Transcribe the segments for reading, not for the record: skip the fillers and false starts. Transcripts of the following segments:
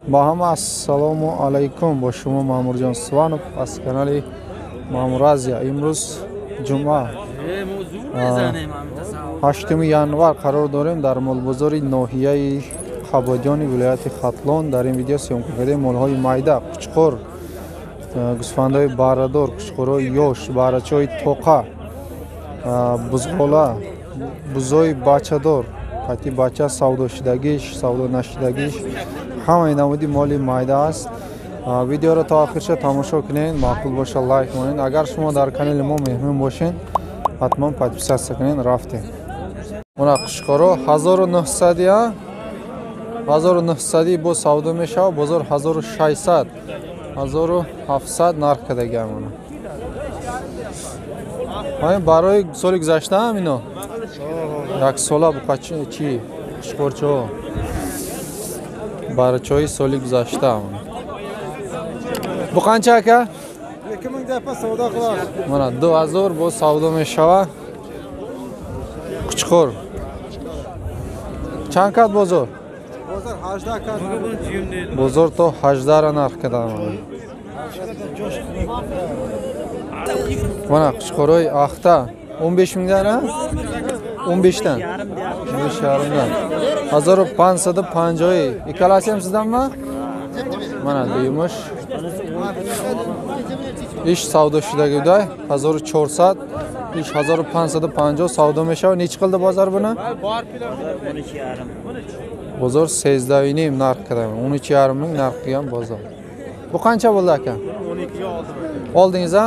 Ба ҳама ассалому алайкум. Бо шумо Маъмурҷон Суванов аз канали Маъмур Азия. Имрӯз ҷумъа, 8 январ қарор дорем дар молбозори ноҳияи Қабодиёни вилояти Хатлон. Дар ин видео съёмка кардем молҳои майда, қучқор, гӯсфандҳои баррадор, қучқорҳои ёш, баррачаҳои тоқа, бузғола, бузои бачадор, қати бача савдошудагиш, савдо нашудагиш, ҳамаи намуди моли майда аст. Видеоро то охирша тамошо кунед, маъқул боша лайк монед. Агар шумо дар канали мо меҳмон бошед, ҳатман подписаться кунед. Рафтем. Мона қушқоро 1900, 1900 бо савдо мешавад, бозор 1600, 1700 нарх кардагиам. Мана барои соли гузашта ҳам ино як сола бу чи қушқорчаҳо барачаҳои соли гузашта. Бу қанча ака? Мана 2000 бо савдо мешавад. Қучқор чанд кат бозор? Бозор то 18 нарх кардам. Мана қучқорҳои ахта 15 миңдан, 15-дан, 15 yarimdan, 1550. Ikkalasi ham sizdanmi? Mana deymish. Ish savdo shudagida 1400, ish 1550 savdo mешавад. Nechi qildi bozor buni? 13,5. Bozor 13,5 narx qilgan. 13,5 ming narx qilgan bozor. Bu qancha bo'ldi aka? 12 ga oldim. Oldingiz a?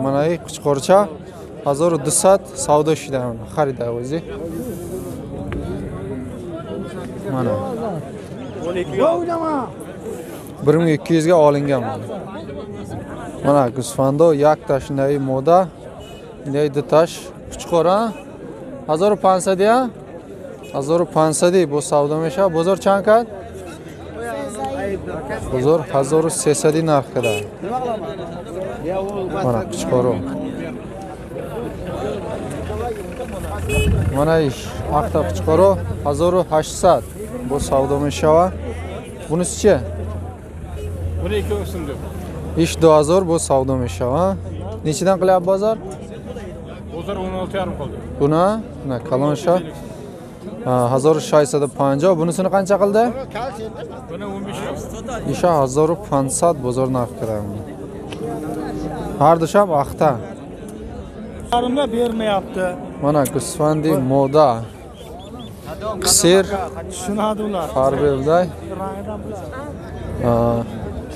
Mana quchqorcha 1200 savdo shudan xarida o'zi. Mana 1200 ga olingan. Mana g'usfando yakta shunday moda, bunday dutash quchqor 1500 ya? 1500 bu savdo mешавад. Bozor чанд кард? Bozor 1300 narx qiladi. Mana quchqor. Mana ish aqta quchqori 1800 bu savdo mешавад. Bunisi-chi? Buni 2 so'm deb. Ish 2000 bu savdo mешавад. Nechidan qilyapti bozor? Bozor 16,5 qildi. Buni, mana kalonsha 1650. Bunisini qancha qildi? Buni 15. Isha 1500 bozor narx qiladi. Har dusham aqta. Yarimda bermayapti. Mana g'usfandi moda. Qisir tushunadi ular. Farbevday.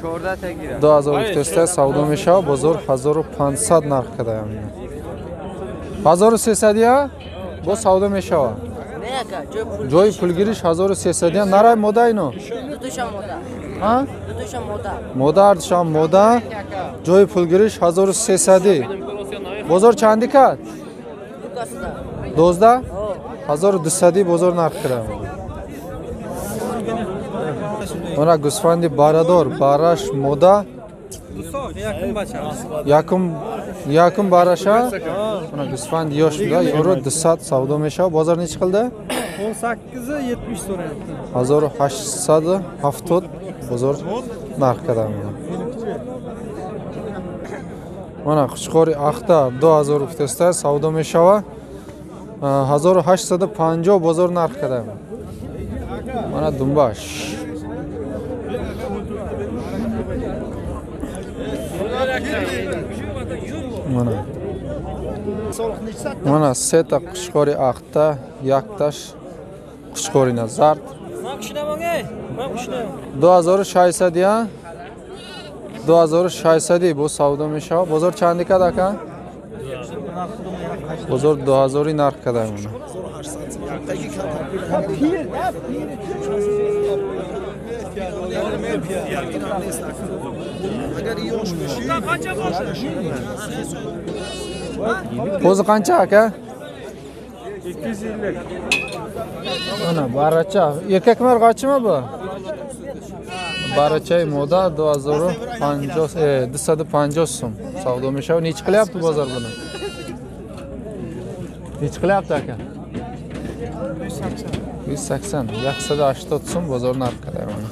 2200 savdo mешавад, бозор 1500 нарх кардам. 1300 я бо савдо мешавад. Ҷои пулгириш 1300 я. Нарай мода ино? Ҳа? Мода ардушам мода. Ҷои пулгириш 1300. Бозор чанди кард? 12? 1200 бозор нарх кардам. Мана гӯсфанди барадор, бараш мода. Якум бараша. Мана гӯсфанди ёш буда, ёро 200 савдо мешавад. Бозор nechi qildi? 1870 so'rayapti. 1870 bozor narx qildi. Mana quchqori axta 2200 savdo mешавад. 1850 bozor narx qildi. Mana dumbash. Mana. Mana seta quchqori axta, yaktash quchqorina zard. 2600 ya? 2600 bu savdo mешавад. Bozor чанди кад ака? Bozor 2000 нарх када. Qo'zi qancha aka? 250. Mana baracha. Erkakmi urg'ochimi bu? Barachay moda 2050, 250 so'm savdo mешавад. Nechi qilyapti bozor buni? Nechi qilyapti aka? 180. 180 so'm bozor narxi mana.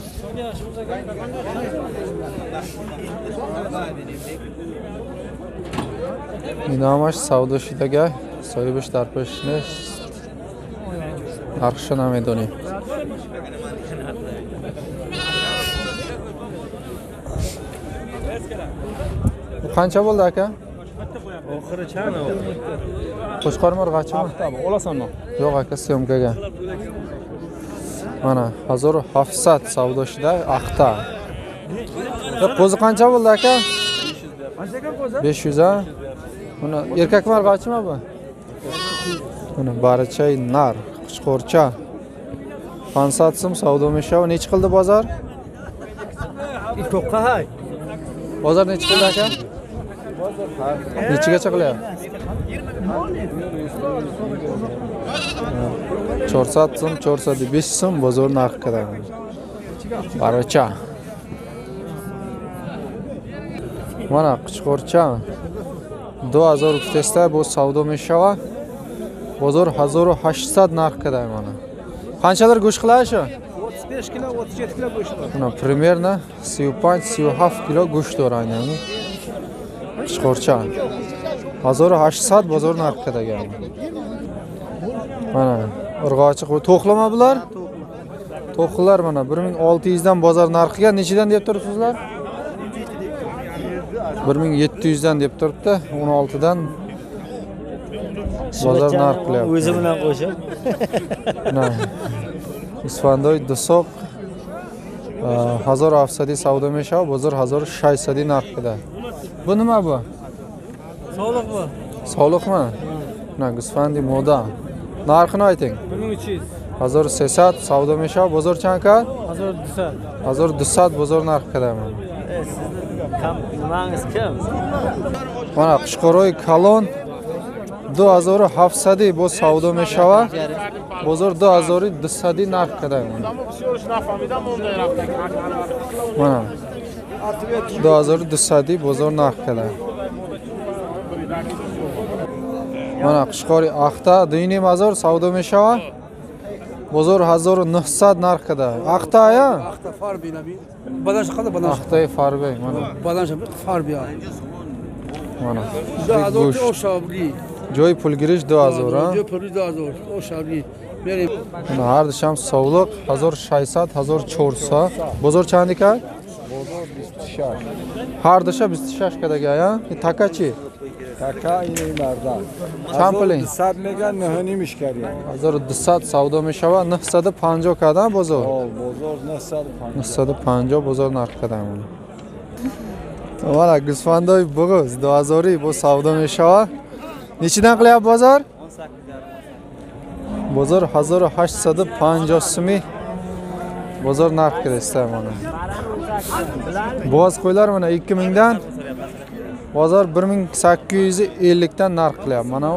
Ин ҳамаш савдо шудага, соҳибаш дар пеш нест. Нархша намедонем. Qancha bo'ldi aka? Oxiri chani. Qo'chqor murg'achimi? Olasanmi? Yo'q aka, syomkaga. Mana 1700 savdo shida axta. Qo'zi qancha bo'ldi aka? 500 ha? Buni erkak marg'achimi bu? Buni barichay nar, qo'chqorcha. 500 so'm savdo meshava. Necha qildi bozor? To'qqa hay. Bozor necha qildi aka? Nechagacha qilyapti? 400 so'm, 405 so'm bozor narxi qadar. Baracha. Mana qo'chqorcha 2000 testa bu savdo meshava. Bozor 1800 narx qadar mana. Qanchadir go'sht qiladi shu? 35 kilo, 37 kilo go'sht bor. Mana примерно 35-37 kilo go'sht bor aynan. Qo'chqorcha 1800 bozor narxi degan. Mana urg'ochi to'xlama bular? To'xlar mana 1600 dan bozor narxiga nechidan deb turibsizlar? 1700 dan deb turibdi, 16 dan bozor narx qilyapti. O'zi bilan qo'shib. Mana Isfandoy dusoq 1700 savdo meshava, bozor 1600 narxida. Bu nima bu? Sog'liq bu. Sog'liqmi? Mana gusfandi moda. Narxini ayting. 1300. 1300 savdo meshava, bozor chanka? 1200. 1200 bozor narxi qadar. Sizni kam nimangiz kim? Mana Qo'chqoroy kalon 2700 bu savdo meshava. Bozor 2200 narx qadar. Mana 2200 bozor narx qadar. Mana Qo'chqori axta 2.5 savdo meshava. Bozor 1900 narx qadar. Axta ya? Axta farbi nabi. Badansh qadar badansh. Axta farbi mana. Badansh farbi. Mana. 2000 o'shabli. Joy pul girish 2000 ha? Joy pul 2000 o'shabli. Mana har disham sovliq 1600 1400. Bozor chandika? Bozor 26. Har disha 26 kadaga ya? Takachi? Taka ini mardan. Чанд пулин? 200 меган 9.5 мишкари. 1200 savdo meshava, 950 kadan bozor. О, bozor 950. 950 bozor narxi kadan. Mana gusfandoy bug'uz 2000 bu savdo meshava. Nechidan qilyapti bozor? 18. Bozor 1850 so'mi bozor narxi kirsa mana. Bo'z qo'ylar mana 2000 dan bozor 1850 dan narx qilyapti. Mana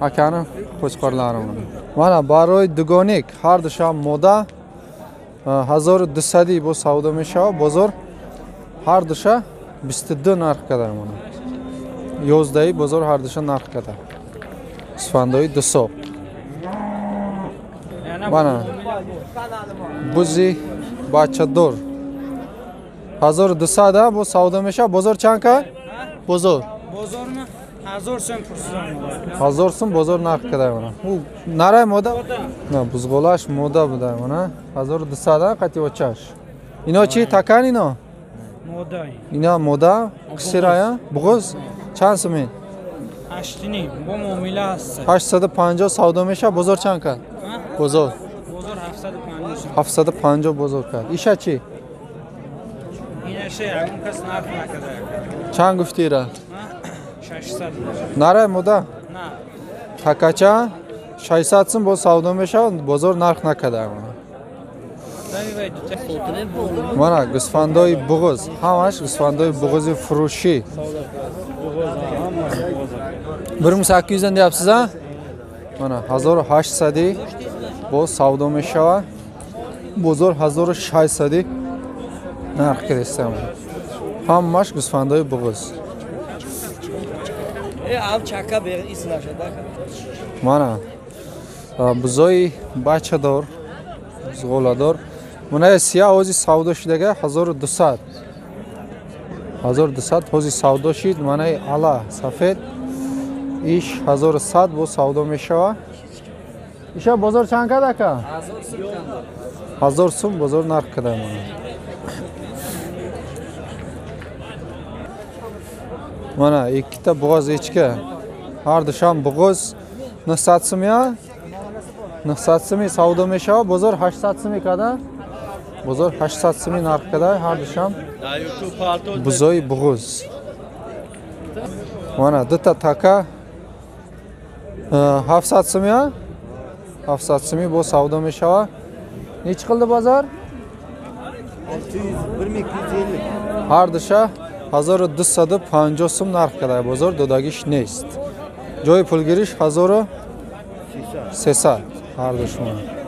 akani qo'chqorlari mana. Mana baroy dugonik har dushanba moda 1200 bu savdo meshava, bozor har dusha 22 narx qadar mana. Yozdagi bozor har dusha narx qadar. Isfandoy dusoq. Mana buzi bachador 1200 da bu savdo meshava, bozor chanka? Bozor. Bozorni 1000 so'm pursidan. 1000 so'm bozor narxi qadar mana. Bu naray moda? Na buzg'olash moda buda mana. 1200 da qati ochash. Ino chi takan ino? Moda. Ino moda, qisiraya, bug'uz chand so'm? 8.5 bu muomala ast. 850 savdo mesha, bozor chand qad? Bozor. Bozor 750. 750 bozor qad. Isha chi? Ina shay, agun kas narx nakada. Чанд гуфтира? 600. Наray moda? На. Takacha 600 so'm bu savdo meshava, bozor narx nakada. Mana gusfandoy bug'uz, hamash gusfandoy bug'uzi furushi. 1800 dan deyapsiz ha? Mana 1800 bu savdo meshava, bozor 1600 narx kirsa. Hammash gusfandoy bug'uz. Mana buzoy bachador, buzg'olador Мунаи сия ҳози савдо шидага 1200. 1200 ҳози савдо шид. Манаи ала сафед иш 1100 бо савдо мешава. Иша бозор чанд кад ака? 1000 сум бозор нарх када мана. Mana ikkita bo'g'oz echki. Har dushan bo'g'oz 900 сум я? 900 суми савдо мешава. Бозор 800 суми када? Бозор 800 суми нарх када ҳар душан. Бузои буғуз. Mana дута така 700 сум я? 700 суми бо савдо мешава. Nechi qildi bozor? 1250. Ҳар душа 1250 сум нарх када бозор додагиш нест. Ҷои пулгириш 1300 ҳар душмон.